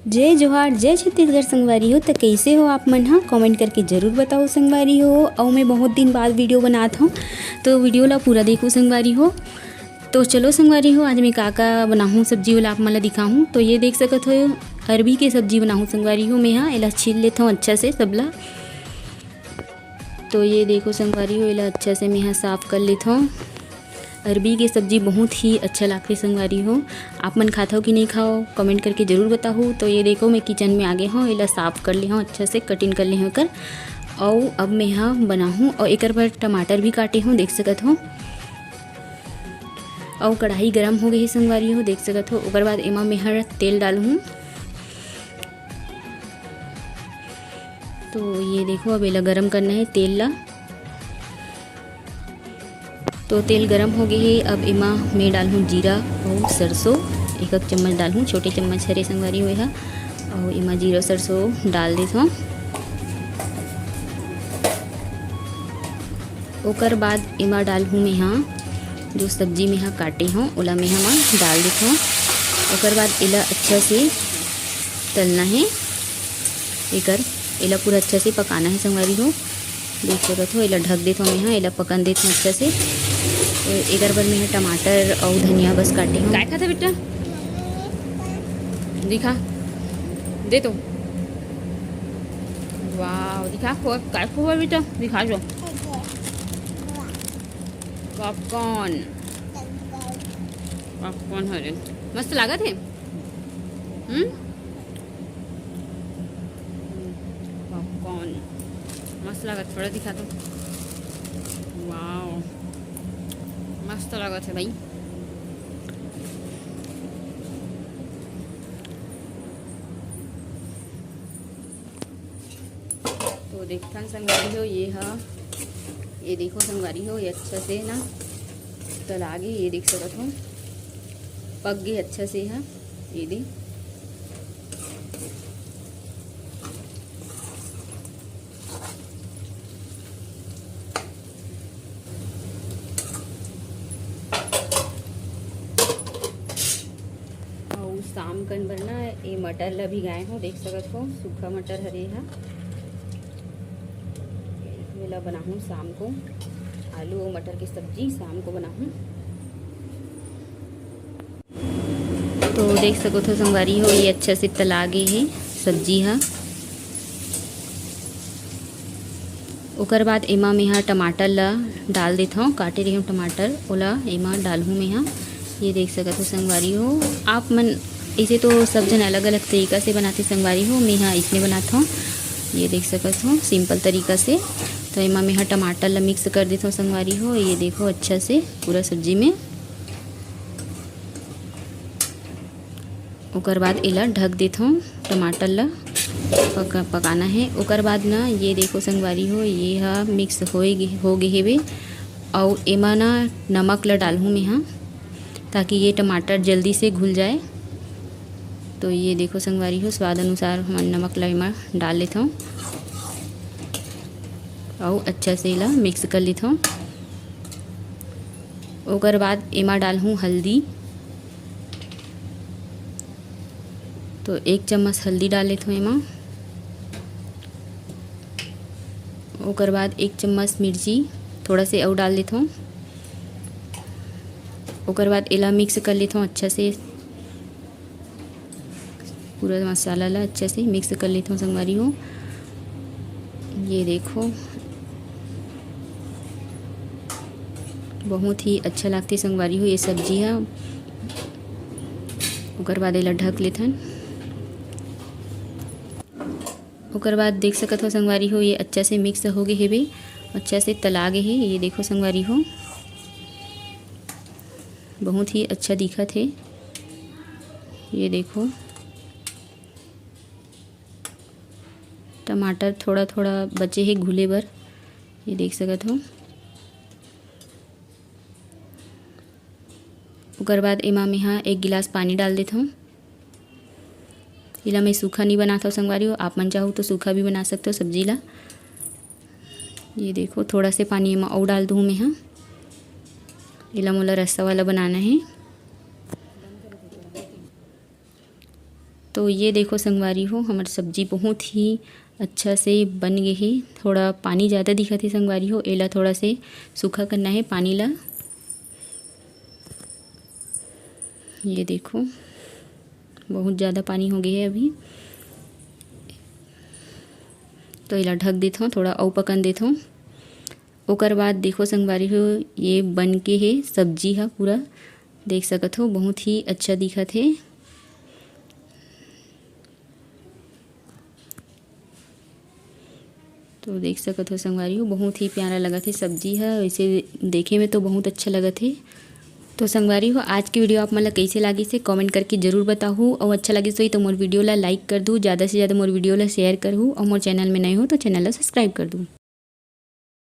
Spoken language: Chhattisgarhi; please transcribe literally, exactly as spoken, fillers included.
जय जोहार, जय छत्तीसगढ़ संगवारी हो। त कइसे हो आप मन ह? कमेंट करके जरूर बताओ संगवारी हो। अउ मैं बहुत दिन बाद वीडियो बनात हूँ, तो वीडियो ला पूरा देखो संगवारी हो। तो चलो संगवारी हो, आज मैं का का बनाहूँ सब्जी वाला आप मन ला दिखाहूँ। तो ये देख सकत हो, अरबी के सब्जी बनाहूँ संगवारी हो। मैं हा एला छील लेथों अच्छा से सबला। तो ये देखो संगवारी हो, एला अच्छा से मैं हा साफ कर लेथों। अरबी के सब्जी बहुत ही अच्छा लागथे संगवारी हो। आप मन खाथव कि नहीं खाओ, कमेंट करके जरूर बताहू। तो ये देखो, मैं किचन में आगे हूँ, एला साफ कर ले हूँ, अच्छा से कटिंग कर ले हूँ एकर। अउ अब मैं हा बनाहूँ, अउ एकर बर टमाटर भी काटे हूँ, देख सकत हो। अउ कढ़ाई गरम हो गई है संगवारी हो, देख सकत हो। ओकर बाद एमा मैं हा तेल डालहूँ। तो ये देखो, अब एला गरम करना है तेल ला। तो तेल गरम हो गए हे, अब एमा मैं डालहूँ जीरा अउ सरसों, एक एक चम्मच डालहूँ, छोटे चम्मच हरे संगवारी हो एहा। अउ एमा जीरा सरसों डाल देथों। ओकर बाद एमा डालहूँ मैं हा जो सब्जी मैं हा काटे हूँ, ओला मैं हा मा डाल देथों। ओकर बाद एला अच्छा से तलना है, एकर एला पूरा अच्छा से पकाना है संगवारी हो। देख सकत हो, एला ढक देथों मैं हा, एला पकन देथों अच्छा से। ए-, एकर बर मैं हा टमाटर अउ धनिया बस काटे हूँ। काय खाथे बेटा? दिखा, दे तो। वाओ, दिखा, खो-, काय खो बेटा? दिखा जो। पॉपकॉर्न। पॉपकॉर्न हरे। मस्त लागत हे? हम्म? पॉपकॉर्न। मस्त लागत, थोड़ा दिखा दो। वाओ। मस्त लागत हे भाई। तो देखथन संगवारी हो, ये हा, ये देखो संगवारी हो, ये अच्छा से ना तला गे, ये देख सकत हो, पक गे अच्छा से हा, ये दे। अउ शाम कन बर ना, ये मटर ला भिगाए हो, देख सकत हो, सूखा मटर हरे हा। एला बनाहूँ शाम को, आलू अउ मटर के सब्जी शाम को बनाहूँ। तो देख सकत हो संगवारी हो, ये अच्छा से तला गे हे सब्जी हा। ओकर बाद एमा मेंहा टमाटर ला डाल देथव, काटे रेहेव टमाटर, ओला एमा डालहूँ मेंहा। ये देख सकत हो संगवारी हो, आप मन ऐसे तो सब झन अलग-अलग तरीका से बनाथे संगवारी हो, मेंहा अइसने बनाथव। ये देख सकत हो simple तरीका से। तो एमा मेंहा टमाटर ला mix कर देथव संगवारी हो। ये देखो अच्छा से पूरा सब्जी में। ओकर बाद एला ढक देथव, टमाटर ला पका-, पकाना हे। ओकर बाद ना ये देखो संगवारी हो, ये ह mix होए गे, हो गे हेवे। अउ एमा ना नमक ला डालहूँ मेंहा, ताकि ये टमाटर जल्दी से घुल जाए। तो ये देखो संगवारी हो, स्वाद अनुसार हमन नमक ला एमा डाल लेथव अउ अच्छा से एला mix कर लेथव। ओकर बाद एमा डालहूँ हल्दी, तो एक चम्मच हल्दी डाल लेथव एमा। ओकर बाद एक चम्मच मिर्ची थोड़ा से अउ डाल लेथव। ओकर बाद एला mix कर लेथव अच्छा से, पूरा मसाला ला अच्छा से mix कर लेथव संगवारी हो। ये देखो, बहुत ही अच्छा लागथे संगवारी हो ये सब्जी ह। ओकर बाद एला ढक लेथन। ओकर बाद देख सकत हो संगवारी हो, ये अच्छा से mix हो गे हेवे, अच्छा से तला गे हे। ये देखो संगवारी हो, बहुत ही अच्छा दिखत हे। ये देखो, टमाटर थोड़ा-थोड़ा बचे हे घुले बर, ये देख सकत हो। ओकर बाद एमा मेंहा एक गिलास पानी डाल देथव। एला मैं सूखा नहीं बनाथव संगवारी हो, आप मन चाहो तो सूखा भी बना सकते हो सब्जी ला। ये देखो, थोड़ा से पानी एमा अउ डाल दूँ मेंहा। एला मोला रस्सा वाला बनाना हे। तो ये देखो संगवारी हो, हमर सब्जी बहुत ही अच्छा से बन गे हे। थोड़ा पानी ज़्यादा दिखत हे संगवारी हो, एला थोड़ा से सूखा करना हे पानी ला। ये देखो, बहुत ज़्यादा पानी हो गे हे अभी। तो एला ढक देथों, थोड़ा अउ पकन देथों। ओकर बाद देखो संगवारी हो, ये बन के हे सब्जी ह पूरा, देख सकत हो, बहुत ही अच्छा दिखत हे। तो देख सकत हो संगवारी हो, बहुत ही प्यारा लगत हे सब्जी ह। वैसे देखे में तो बहुत अच्छा लगत हे। तो संगवारी हो, आज के वीडियो आप मन ला कइसे लागिस हे, कमेंट करके जरूर बताहू। अउ अच्छा लागिस होही तो मोर वीडियो ला लाइक कर दू, ज़्यादा से ज़्यादा मोर वीडियो ला शेयर करहू, अउ मोर चैनल में नए हो तो चैनल ला सब्सक्राइब कर दू।